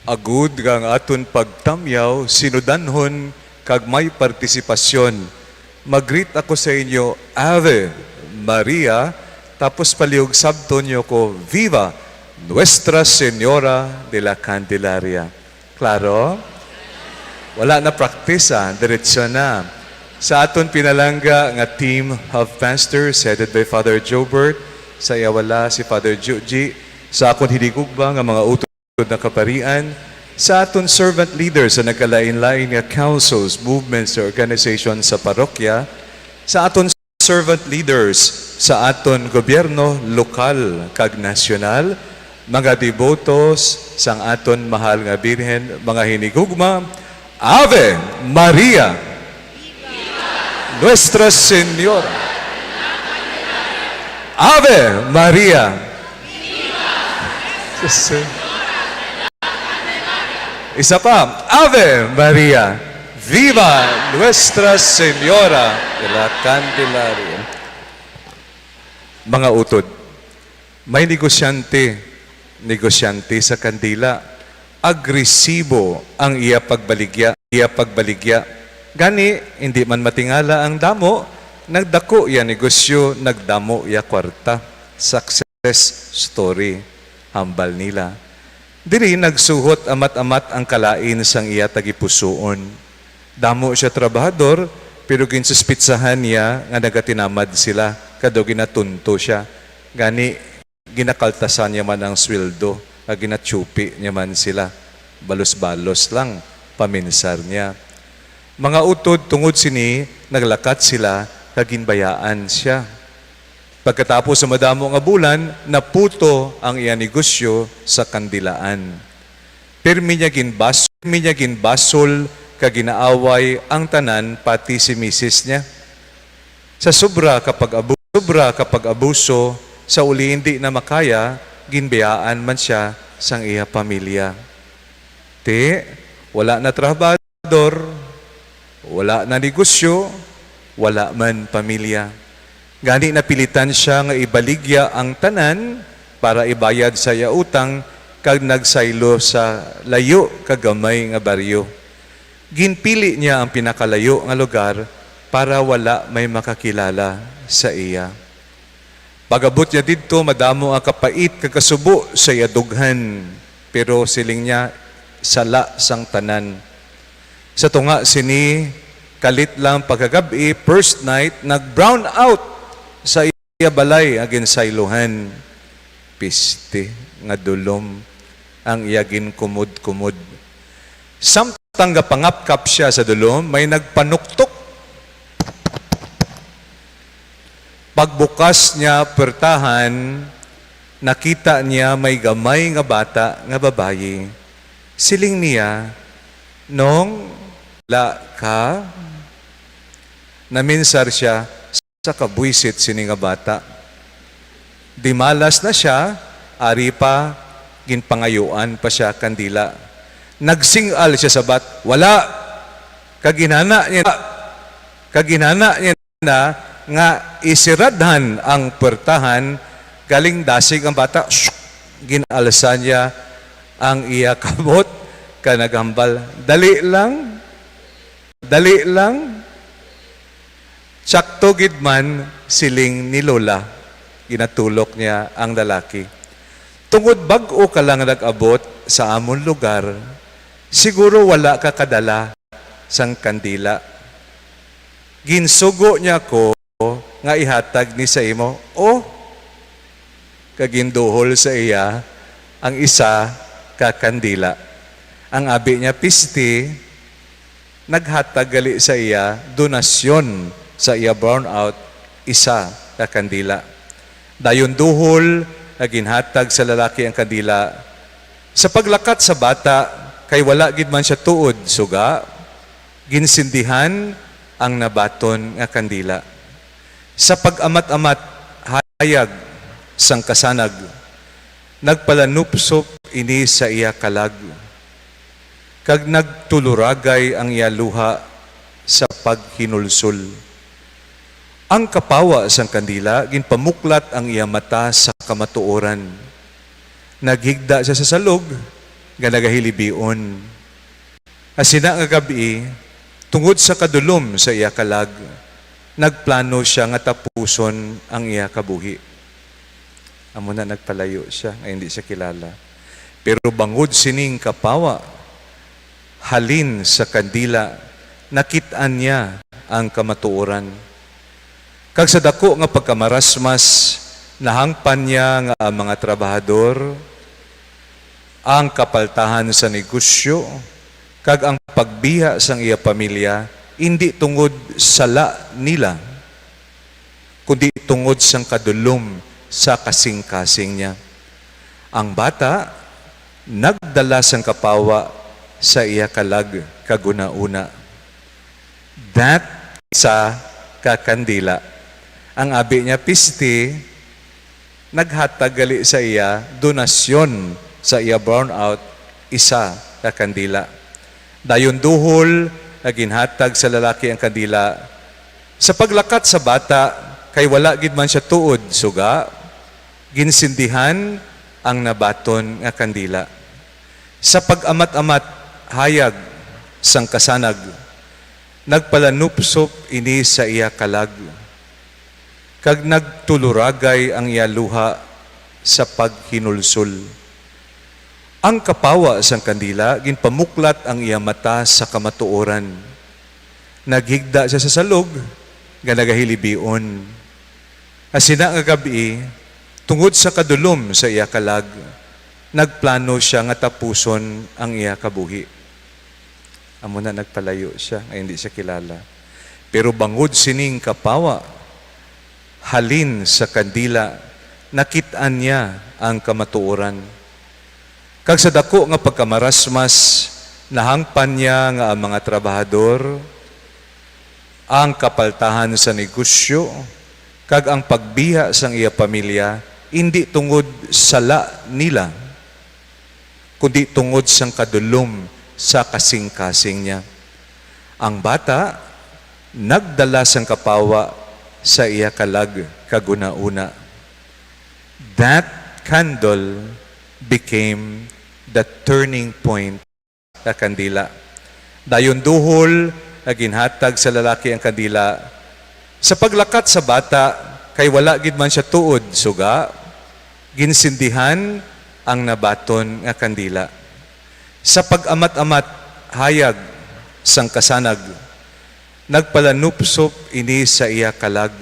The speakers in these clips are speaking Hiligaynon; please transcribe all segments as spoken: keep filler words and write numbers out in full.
Agud nga ang aton pagtamyaw sinudanhon kag may partisipasyon, mag-greet ako sa inyo, Ave Maria, tapos palihog sabton niyo ko, Viva Nuestra Señora de la Candelaria. Klaro? Wala na practice, ah. Diretso na. Sa aton pinalangga nga team of pastors headed by Father Jobert, sa iya wala si Father Juji, sa akon hinigugma nga mga utod na kaparian, sa aton servant leaders sa nagkalain-lain nga councils, movements, or organizations sa parokya, sa aton servant leaders sa aton gobyerno lokal kag nasyonal, mga debotos sang aton mahal nga Birhen, mga hinigugma, Ave Maria! Nuestra Señora! Ave Maria! Isa pa, Ave Maria! Viva Nuestra Señora de la Candelaria! Mga utod, may negosyante, negosyante sa kandila. Agresibo ang iya pagbaligya, iya pagbaligya. Gani, hindi man matingala ang damo, nagdako iya negosyo, nagdamo iya kwarta. Success story, hambal nila. Diri nagsuhot amat-amat ang kalain sang iya tagipusoon. Damo sia trabahador, pero ginsuspitsahan niya nga nagatinamad sila, kag daw ginatunto sia. Gani, ginakaltasan niya man ang sweldo, kag ginatsupi niya man sila. Balos-balos lang, paminsar niya. Mga utod, tungod sini, naglakat sila, kag ginbayaan sia. Pagkatapos sa madamo nga bulan, naputo ang iya negosyo sa kandilaan. Pirmi niya ginbas-, pirmi niya ginbasol kag ginaaway ang tanan, pati si misis niya. Sa sobra ka pag-abu-, sobra ka pag-abuso, sa uli hindi na makaya, ginbiyaan man sia sang iya pamilya. Ti, wala na trabahador, wala na negosyo, wala man pamilya. Gani napilitan sia nga ibaligya ang tanan para ibayad sa iya utang, kag nagsaylo sa layo kag gamay nga baryo. Ginpili niya ang pinakalayo nga lugar para wala may makakilala sa iya. Pag-abot niya didto, madamo ang kapait kag kasubo sa iya dughan, pero siling niya, sala sang tanan. Sa tunga sini, kalit lang pagkagab-i, first night, nag-brown out sa iya balay nga ginsaylohan. Piste nga dulom ang iya ginkumod-kumod. Samtang gapangapkap sia sa dulom, may nagpanuktok. Pagbukas niya pwertahan, nakita niya may gamay nga bata nga babayi. Siling niya, "Nong, la ka?" Naminsar sia sa kabuisit sini nga bata. Dimalas na sia, ari pa, ginpangayuan pa sia kandila. Nagsing-al sia sa bat-, "Wala!" Kag ginana niya, kag ginana niya na nga isiradhan ang pwertahan, galing dasig ang bata, shh, gin-alsa niya ang iya kamot, kag naghambal, "Dali lang, dali lang." "Sakto gid man," siling ni Lola, ginatulok niya ang lalaki. "Tungod bag-o ka lang nag-abot sa amon lugar, siguro wala ka kadala sang kandila. Ginsugo niya ko nga ihatag ni sa imo." "Oh," kag ginduhol sa iya ang isa ka kandila. Ang abi niya, piste, naghatag gali sa iya donasyon sa iya brownout, isa ka kandila. Dayon duhol nga ginhatag sa lalaki ang kandila. Sa paglakat sa bata, kay wala gid man sia tuod suga, ginsindihan ang nabaton nga kandila. Sa pag-amat-amat, hayag sang kasanag, nagpalanupsop ini sa iya kalag, kag nagtuluragay ang iya luha sa paghinulsol. Ang kapawa sang kandila ginpamuklat ang iya mata sa kamatuoran. Naghigda sia sa salog, nga nagahilibion. Nga sina nga gab-i, tungod sa kadulom sa iya kalag, nagplano sia nga tapuson ang iya kabuhi. Amo na, nagpalayo sia, nga hindi sia kilala. Pero bangod sining kapawa, halin sa kandila, nakit-an niya ang kamatuoran. Kag sa daku nga pagkamarasmas, nahangpan niya nga ang mga trabahador, ang kapaltahan sa negosyo, kag ang pagbiya sang iya pamilya, indi tungod sala nila, kundi tungod sang kadulom sa kasing-kasing niya. Ang bata nagdala sang kapawa sa iya kalag kag hunahuna. That sa kakandila. Ang abi niya, piste, naghatag gali sa iya donasyon sa iya brownout, isa ka kandila. Dayon duhol nga ginhatag sa lalaki ang kandila. Sa paglakat sa bata, kay wala gid man sia tuod suga, ginsindihan ang nabaton nga kandila. Sa pag-amat-amat, hayag sang kasanag, nagpalanupsop ini sa iya kalag, kag nagtuluragay ang iya luha sa paghinulsol. Ang kapawa sang kandila, ginpamuklat ang iya mata sa kamatuoran. Naghigda sia sa salog nga nagahilibion. Nga sina nga gab-i, tungod sa kadulom sa iya kalag, nagplano sia nga tapuson ang iya kabuhi. Amo na, nagpalayo sia, nga hindi sia kilala. Pero bangod sining kapawa, halin sa kandila, nakit-an niya ang kamatuoran. Kag sa daku nga pagkamarasmas, nahangpan niya nga ang mga trabahador, ang kapaltahan sa negosyo, kag ang pagbiya sang iya pamilya, indi tungod sala nila, kundi tungod sang kadulom sa kasing-kasing niya. Ang bata nagdala sang kapawa sa iya kalag kag hunahuna. That candle became the turning point sa kandila. Dayon duhol nga ginhatag sa lalaki ang kandila. Sa paglakat sa bata, kay wala gid man sia tuod suga, ginsindihan ang nabaton nga kandila. Sa pag-amat-amat, hayag sang kasanag, nagpalanupsop ini sa iya kalag,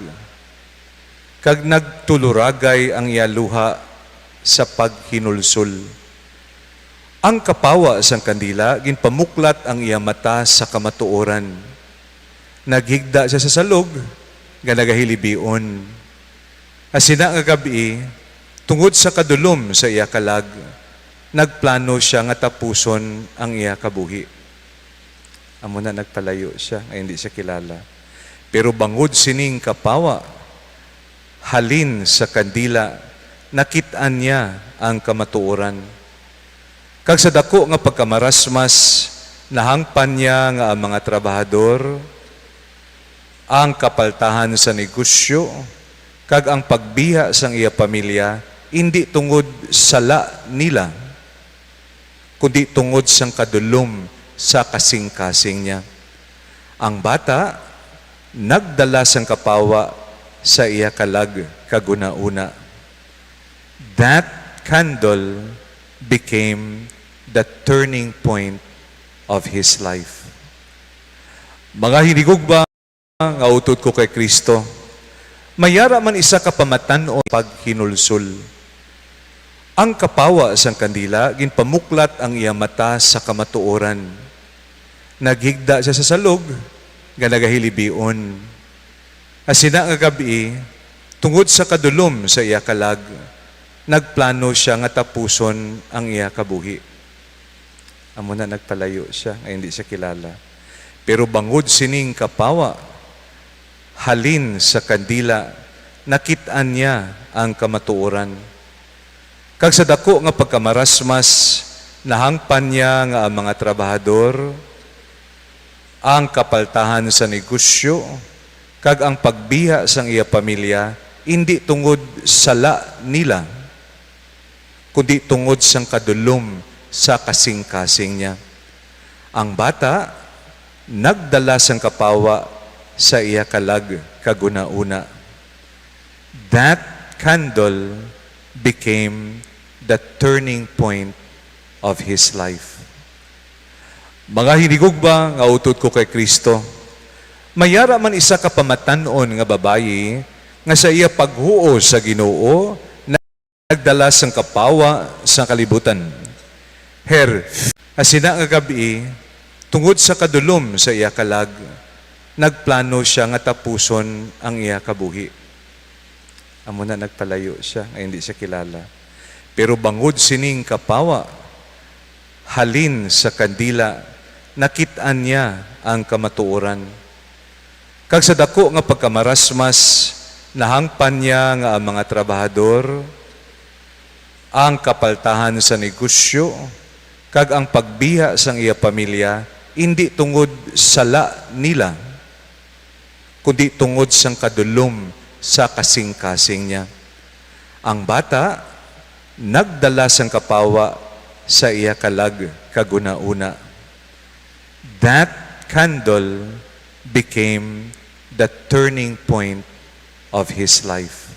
kag nagtuluragay ang iya luha sa paghinulsol. Ang kapawa sang kandila, ginpamuklat ang iya mata sa kamatuoran. Naghigda sia sa salog nga nagahilibion. Nga sina nga gab-i, tungod sa kadulom sa iya kalag, nagplano sia nga tapuson ang iya kabuhi. Amo na, nagpalayo sia, nga hindi sia kilala. Pero bangod sining kapawa, halin sa kandila, nakit-an niya ang kamatuoran. Kag sa daku nga pagkamarasmas, nahangpan niya nga ang mga trabahador, ang kapaltahan sa negosyo, kag ang pagbiya sang iya pamilya, indi tungod sala nila, kundi tungod sang kadulom sa kasing-kasing niya. Ang bata nagdala sang kapawa sa iya kalag kag hunahuna. That candle became the turning point of his life. Mga hinigugma nga utod ko kay Kristo, may ara man isa ka pamatan-on paghinulsol. Ang kapawa sang kandila, ginpamuklat ang iya mata sa kamatuoran. Naghigda sia sa salog nga nagahilibion. Nga sina nga gab-i, tungod sa kadulom sa iya kalag, nagplano sia nga tapuson ang iya kabuhi. Amo na, nagpalayo sia, nga hindi sia kilala. Pero bangod sining kapawa, halin sa kandila, nakit-an niya ang kamatuoran. Kag sa daku nga pagkamarasmas, nahangpan niya nga ang mga trabahador, ang kapaltahan sa negosyo, kag ang pagbiya sang iya pamilya, indi tungod sala nila, kundi tungod sang kadulom sa kasingkasing niya. Ang bata nagdala sang kapawa sa iya kalag kag hunahuna. That candle became the turning point of his life. Mga hinigugma nga utod ko kay Kristo, may ara man isa ka pamatan-on nga babayi nga sa iya paghuo sa Ginoo nagdala sang kapawa sa kalibutan. Her, nga sina nga gab-i, tungod sa kadulom sa iya kalag, nagplano sia nga tapuson ang iya kabuhi. Amo na nagpalayo sia, nga hindi siya kilala. Pero bangod sining kapawa, halin sa kandila, nakit-an niya ang kamatuoran. Kag sa daku nga pagkamarasmas, nahangpan niya nga ang mga trabahador, ang kapaltahan sa negosyo, kag ang pagbiya sang iya pamilya, indi tungod sala nila, kundi tungod sang kadulom sa kasingkasing niya. Ang bata nagdala sang kapawa sa iya kalag kag hunahuna. That candle became the turning point of his life.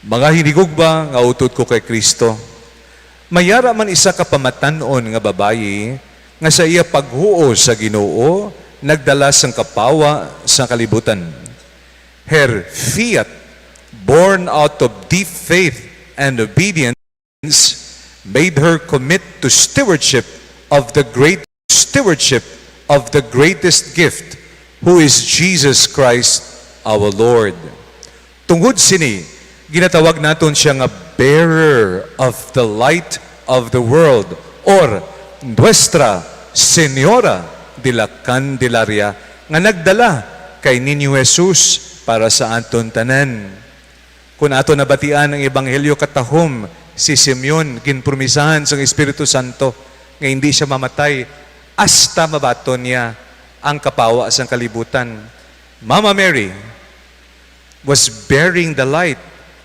Mga hinigugma nga utod ko kay Kristo, may ara man isa ka pamatan-on nga babayi nga sa iya paghuo sa Ginoo nagdala sang kapawa sa kalibutan. Her fiat, born out of deep faith and obedience, made her commit to stewardship of the great stewardship of the greatest gift, who is Jesus Christ our Lord. Tungod sini, ginatawag naton siya nga bearer of the light of the world, or Nuestra Señora de la Candelaria, nga nagdala kay Niño Jesus para sa aton tanan. Kun ato nabatian ang ebanghelyo katahom, si Simeon ginpromisahan sang Espiritu Santo nga hindi siya mamatay hasta mabaton niya ang kapawa sang kalibutan. Mama Mary was bearing the light,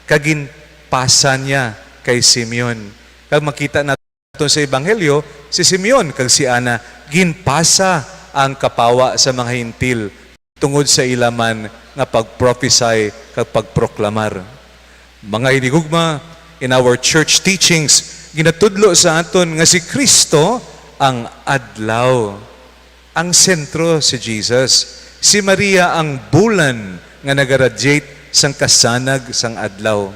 kag ginpasa niya kay Simeon. Kag makita naton sa ebanghelyo, si Simeon kag si Ana ginpasa ang kapawa sa mga Hentil tungod sa ila man nga pagprophesy kag pagproklamar. Mga hinigugma, in our church teachings, ginatudlo sa aton nga si Kristo ang adlaw. Ang sentro si Jesus, si Maria ang bulan nga nagaradiate sang kasanag sang adlaw.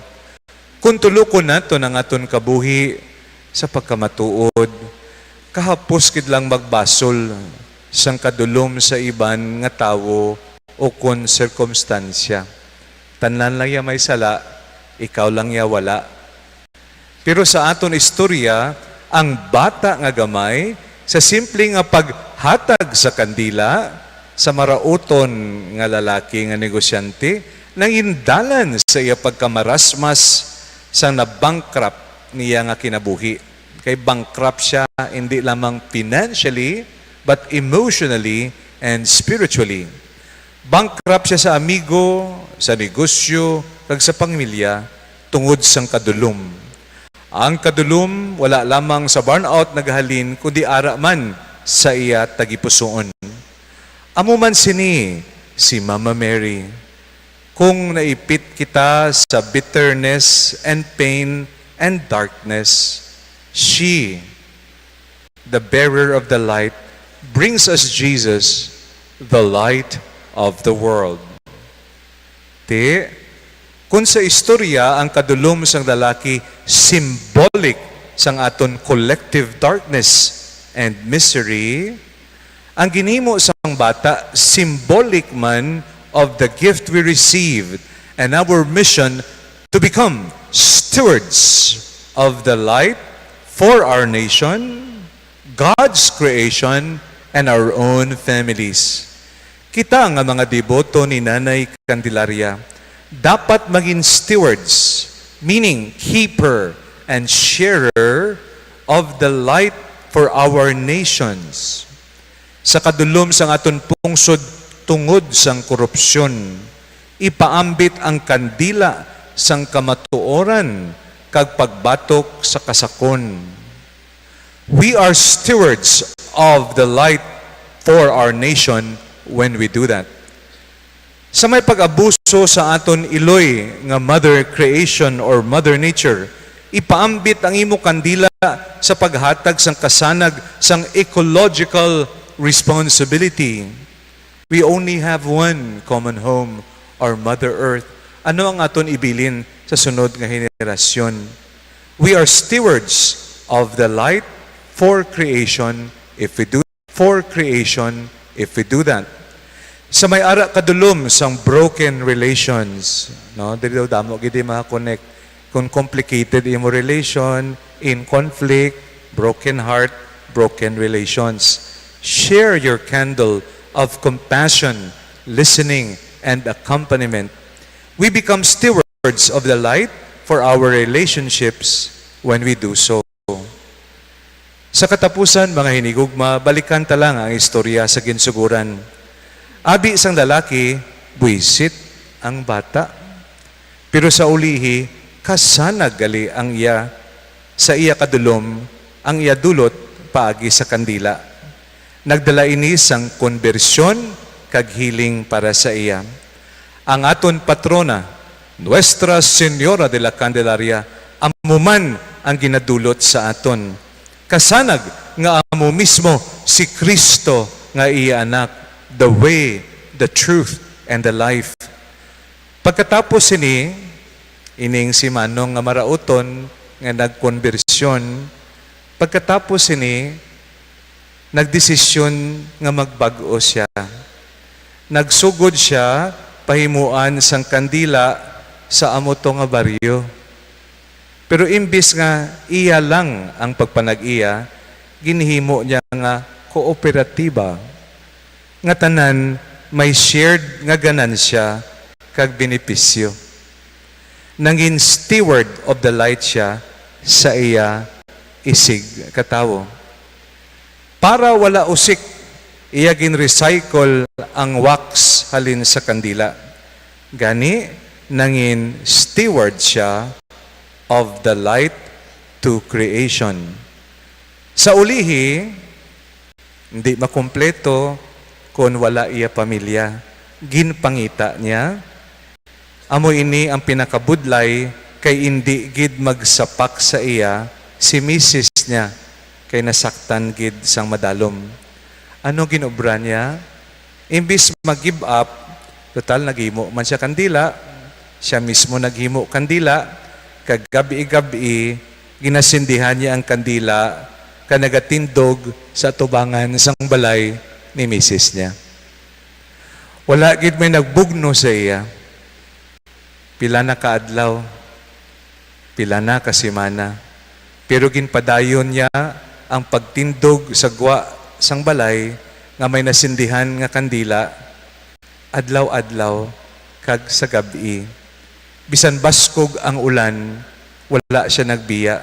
Kon tulokon naton ang aton kabuhi sa pagkamatuod, kahapos gid lang magbasol sang kadulom sa iban nga tawo o kon sirkumstansya. Tanan lang iya may sala, ikaw lang iya wala. Pero sa aton istorya, ang bata nga gamay, sa simple nga paghatag sa kandila sa marauton nga lalaki nga negosyante, nangindalan sa iya pagkamarasmas sang na-bankrupt niya nga kinabuhi. Kay bankrupt siya, hindi lamang financially, but emotionally and spiritually. Bankrupt siya sa amigo, sa negosyo, kag sa pamilya tungod sang kadulom. Ang kadulom wala lamang sa burnout nagahalin, kundi ara man sa iya tagipusoon. Amo man sini si Mama Mary. Kung naipit kita sa bitterness and pain and darkness, she, the bearer of the light, brings us Jesus, the light of the world. Ti, kung sa istorya ang kadulom sang lalaki symbolic sang aton collective darkness and misery, ang ginhimo sang bata symbolic man of the gift we received and our mission to become stewards of the light for our nation, God's creation, and our own families. Kita nga mga deboto ni Nanay Candelaria dapat maging stewards, meaning keeper and sharer of the light for our nations. Sa kadulom sang aton pungsod tungod sang korupsyon, ipaambit ang kandila sang kamatuoran kag pagbatok sa kasakon. We are stewards of the light for our nation when we do that. Sa may pag-abuso sa aton iloy nga Mother Creation or Mother Nature, ipaambit ang imo kandila sa paghatag sang kasanag sang ecological responsibility. We only have one common home, our Mother Earth. Ano ang aton ibilin sa sunod nga henerasyon? We are stewards of the light for creation if we do for creation if we do that. Sa may ara kadulom sang broken relations, no? Diri daw damo gid maka-connect. Kung complicated imo relation, in conflict, broken heart, broken relations. Share your candle of compassion, listening, and accompaniment. We become stewards of the light for our relationships when we do so. Sa katapusan, mga hinigugma, balikan ta lang ang istorya sa ginsuguran. Abi sang lalaki, buisit ang bata. Pero sa ulihi, kasanag gali ang iya, sa iya kadulom, ang iya dulot paagi sa kandila. Nagdala ini sang konbersyon kag healing para sa iya. Ang aton patrona, Nuestra Señora de la Candelaria, amo man ang ginadulot sa aton. Kasanag nga amo mismo si Cristo nga iya Anak, the way, the truth, and the life. Pagkatapos sini, ining si Manong nga marauton nga nagkonbersyon, pagkatapos sini, nagdesisyon nga magbag-o sia. Nagsugod sia pahimuan sang kandila sa amo to nga baryo. Pero imbis nga iya lang ang pagpanag-iya, ginhimo niya nga kooperatiba nga tanan may shared nga ganansya kag benepisyo. Nangin steward of the light sia sa iya isig katawo. Para wala usik, iya gin-recycle ang wax halin sa kandila. Gani, nangin steward sia of the light to creation. Sa ulihi, hindi makumpleto kon wala iya pamilya. Ginpangita niya. Amo ini ang pinakabudlay, kay indi gid magsapak sa iya si misis niya, kay nasaktan gid sang madalom. Ano ginobra niya? Imbis mag-give up, total naghimo man sia kandila, sia mismo naghimo kandila, kag gab-i-gab-i ginasindihan niya ang kandila kag nagatindog sa atubangan sang balay ni misis niya. Wala gid may nagbugno sa iya. Pila na ka adlaw, pila na ka semana, pero ginpadayon niya ang pagtindog sa gwa sang balay nga may nasindihan nga kandila adlaw-adlaw kag sa gab-i. Bisan baskog ang ulan, wala sia nagbiya.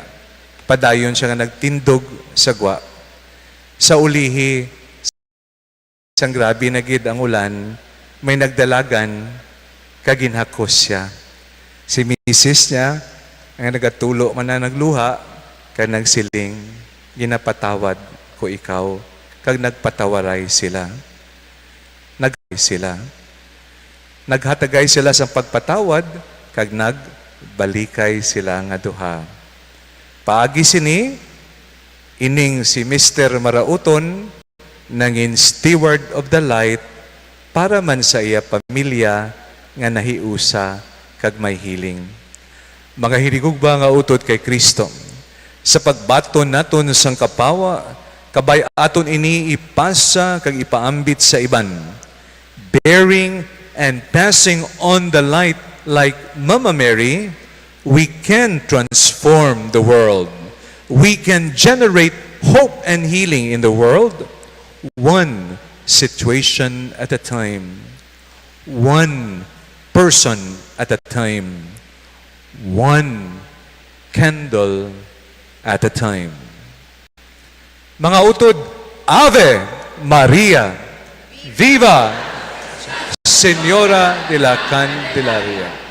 Padayon sia nga nagtindog sa gwa. Sa ulihi, sang grabe na gid ang ulan, may nagdalagan kag ginhakos sia. Si misis niya, nga nagatulo man na nagluha, kag nagsiling, "Ginapatawad ko ikaw," kag nagpatawaray sila. Nag-, sila. Naghatagay sila sang pagpatawad, kag nagbalikay sila nga duha. Paagi sini, ining si Mister Marauton nangin steward of the light para man sa iya pamilya nga nahiusa kag may healing. Mga hinigugma nga utod kay Cristo, sa pagbaton naton sang kapawa, kabay aton ini ipasa kag ipaambit sa iban. Bearing and passing on the light like Mama Mary, we can transform the world. We can generate hope and healing in the world, one situation at a time, one person at a time, one candle at a time. Mga utod, Ave Maria! Viva Señora de la Candelaria!